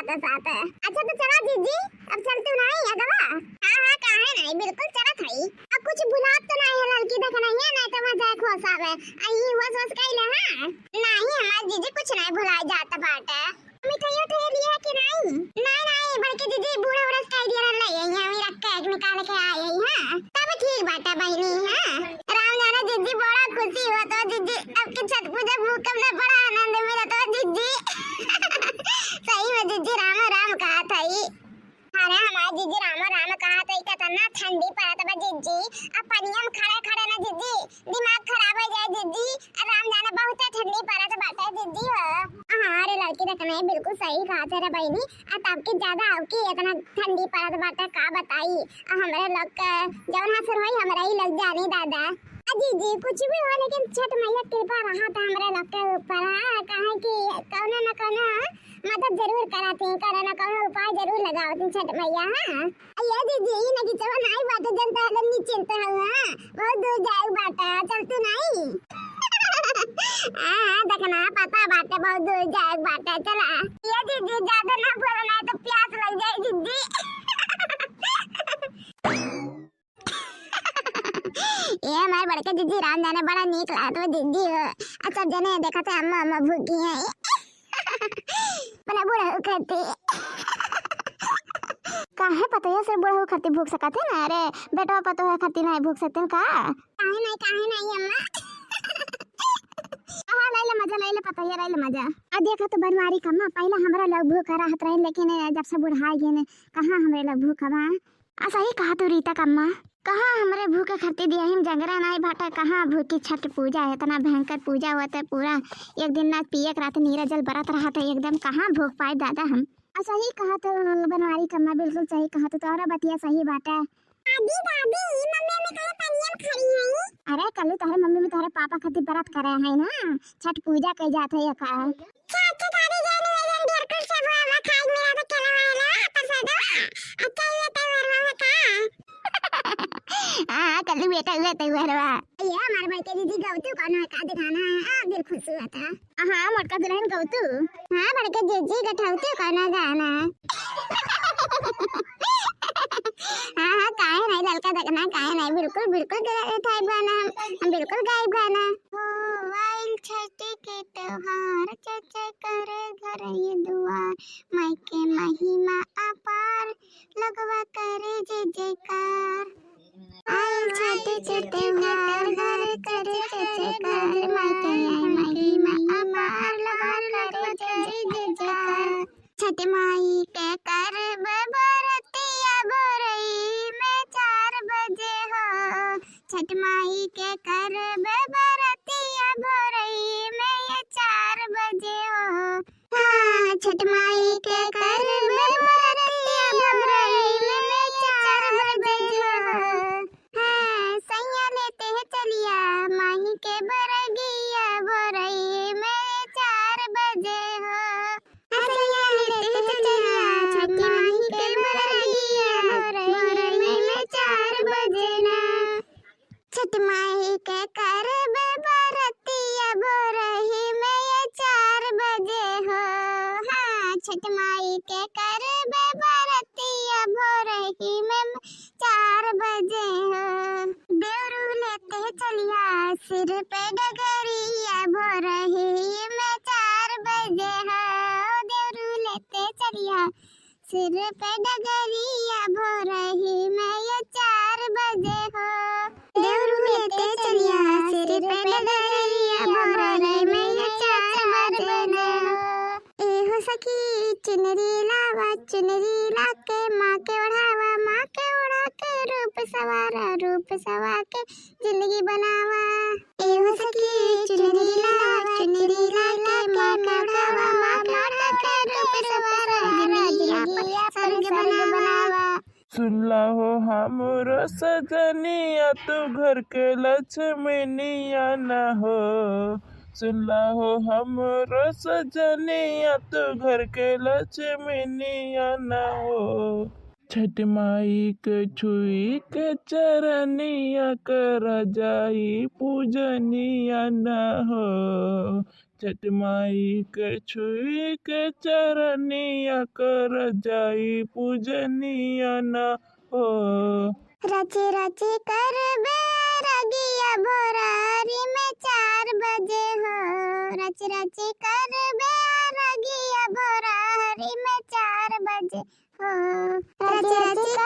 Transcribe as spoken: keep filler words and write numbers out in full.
तो साथ है। अच्छा तो चला जीजी, अब चलतू नाहीं अगवा? हाँ हाँ, काहे नाहीं, बिल्कुल चलत हई। अब कुछ भुलात तो नाहीं है ललकी, देख नाहीं है, नाहीं तो मजा खोस आवे। आ ई होस होस कइले, हाँ? नाहीं हमार जीजी, कुछ नाहीं भुलाए जात बाटे। मिठाई उठाई लिया कि नाहीं? नाहीं नाहीं, बड़की जीजी बूढ़ा उड़स कह दिया रहले, यही हम रख के निकाल के आए हैं, हाँ। तब ठीक बाटे बहिनी, हाँ। राम जाने जीजी बड़ा खुशी होत बा जीजी, अब की छठ पूजा भूखब ना, बड़ा आनंद मिलत बा जीजी। सही में जीजी राम राम कहत हई। अरे हमार जीजी राम राम कहत हई, कितना ठंडी पड़त बा जीजी, अब पनिया में खड़े खड़े ना जीजी दिमाग खराब हो जाए जीजी, अब राम जाने बहुते ठंडी पड़त बाटे जीजी हो। हाँ रे ललकी, देखने बिल्कुल सही कहत है रे बहिनी, आ तब की ज्यादा अब की इतना ठंडी पड़त बाटे का बताई, आ हमरे लोग के जौन हासिल होई हमरे ही लोग जानी दादा। आ जीजी कुछ भी हो लेकिन छठ मैया के कृपा रहा था हमरे लोग के ऊपर, हाँ, काहे कि कौनो न कौनो मदद जरूर करत ही, कौनो न कौनो उपाय जरूर लगावत ही छठ मैया, हाँ। ये जीजी, ई नगीचवा नाहीं बाटे, जनता हलन निश्चिंत हवा, हाँ। बहुत दूर जाए बाटे, चलतू नाहीं? हाँ, हाँ, देखना, पता बाटे, बहुत दूर जाए बाटे, चला। ये जीजी, ज्यादा ना बोलो, नाहीं तो प्यास लग जाए, जीजी। ये हमार बड़का जीजी राम जाने बड़ा नीक लागत बा जीजी हो। आ सब जने देखत है अम्मा, अम्मा भूखी हैं। अपना बूढ़ा खातिर। काहे पतोहिया से बूढ़ा खातिर भूख सकत है ना? अरे बेटवा पतोहिया खातिर नाहीं भूख सकते हैं का? काहे नाहीं, काहे नाहीं अम्मा? हाँ, ले ले मजा, ले ले पतोहिया, ले ले मजा। आ देखा तो बनवारी कम्मा, पहले हमरा लोग भूखा रहत रहे, लेकिन जब से बुढ़ाई गए ने, कहाँ हमरे लोग भूखा बा? आ सही कहा तू रीता कम्मा, कहाँ हमरे भूखे खातिर दिया ही जंगरा नाहीं बाटे, कहाँ भूखी छठ पूजा है, इतना भयंकर पूजा होत है, पूरा एक दिन ना पिए के रात नीरा जल बरत रहत है, एकदम कहाँ भूख पाए दादा हम। आ सही कहा तू बनवारी कम्मा, बिल्कुल सही कहा तू, तोहरा बतिया सही बाटे। दादी, दादी, ई मम्मी में काहे पनिया में खड़ी है? अरे कल्लू, तोहरे मम्मी में तोहरे पापा खातिर बरत करे है ना, छठ पूजा कई जात है का? अच्छा, अच्छा, दादी, जाने ले, जाने, बिल्कुल सब हुआ, हुआ, खाए मिला तो चला हुआ है ना, प्रसाद हुआ। अच्छा, ये तो हुआ, हुआ, हुआ, का? हाँ, हाँ, कल्लू बेटा, हुआ तो हुआ, हुआ। ये हमारे बड़के जीजी गौतू कौन है, का दिखाना है? आ, दिल खुश हुआ था। हाँ, मोटका दुल्हन गौतू। हाँ, बड़के जीजी गठौतू कौन गाना? हाँ, हाँ, काहे नाहीं, ललका देखना, काहे नाहीं, बिल्कुल, बिल्कुल गायब गाना, हम, हम बिल्कुल गायब गाना। हो आइल छठ के त्योहार, चेचे करे घर ये दुआर, माई के महिमा अपार, लगवा करे जय जयकार। आइल छठ के त्योहार, घर करे जय जयकार, माई के आई महिमा अपार, लगवा करे जय जयकार। छठ माई के करब बरतिया भोरई में चार बजे हो, छठ माई के करब बरतिया भोरई में ये चार बजे हो। हाँ, छठ माई के करब बरतिया भोरई में चार बजे हो। हाँ, सैया लेते हैं चलिया, माही के बरगिया भोरई में चार बजे हो। हाँ, सैया लेते हैं चलिया, छठी माही के बरगिया भोरई में चार बजे ना। छठ माई के करब बरतिया भोरही में ये चार बजे हो। हाँ, छठ माई के करब बरतिया भोरही में चार बजे हो। देवरू लेते चलिया सिर पे डगरिया भोरही में चार बजे हो। देवरू लेते चलिया सिर पे डगरिया भोरही में ये चार बजे हो। देवरू लेते चलिया सिर पे डगरिया भोरही में ये चार बजे हो। ए हो सखी चुनरी लावा, चुनरी लाके माँ के ओढ़ावा, माँ के ओढ़ा के रूप सवारा, रूप सवा के जिंदगी बनावा। ए हो सखी चुनरी लावा, चुनरी लाके माँ के ओढ़ावा, माँ के ओढ़ा के रूप सवारा, जिंदगी आपन स्वर्ग बनावा। सुनला हो हमरो सजनिया, तू घर के लक्ष्मीनिया ना हो। सुनला हो हमरो सजनिया, तू घर के लक्ष्मीनिया ना हो। छठ माई के छुई के चरनिया, करा जाई पूजनिया ना हो। छठ माई के छुई के चरनिया, कर जाई पूजनिया ना हो। रच रच करबे अरगिया भोरारी में चार बजे हो। रच रच करबे अरगिया भोरारी में चार बजे हो। रच रच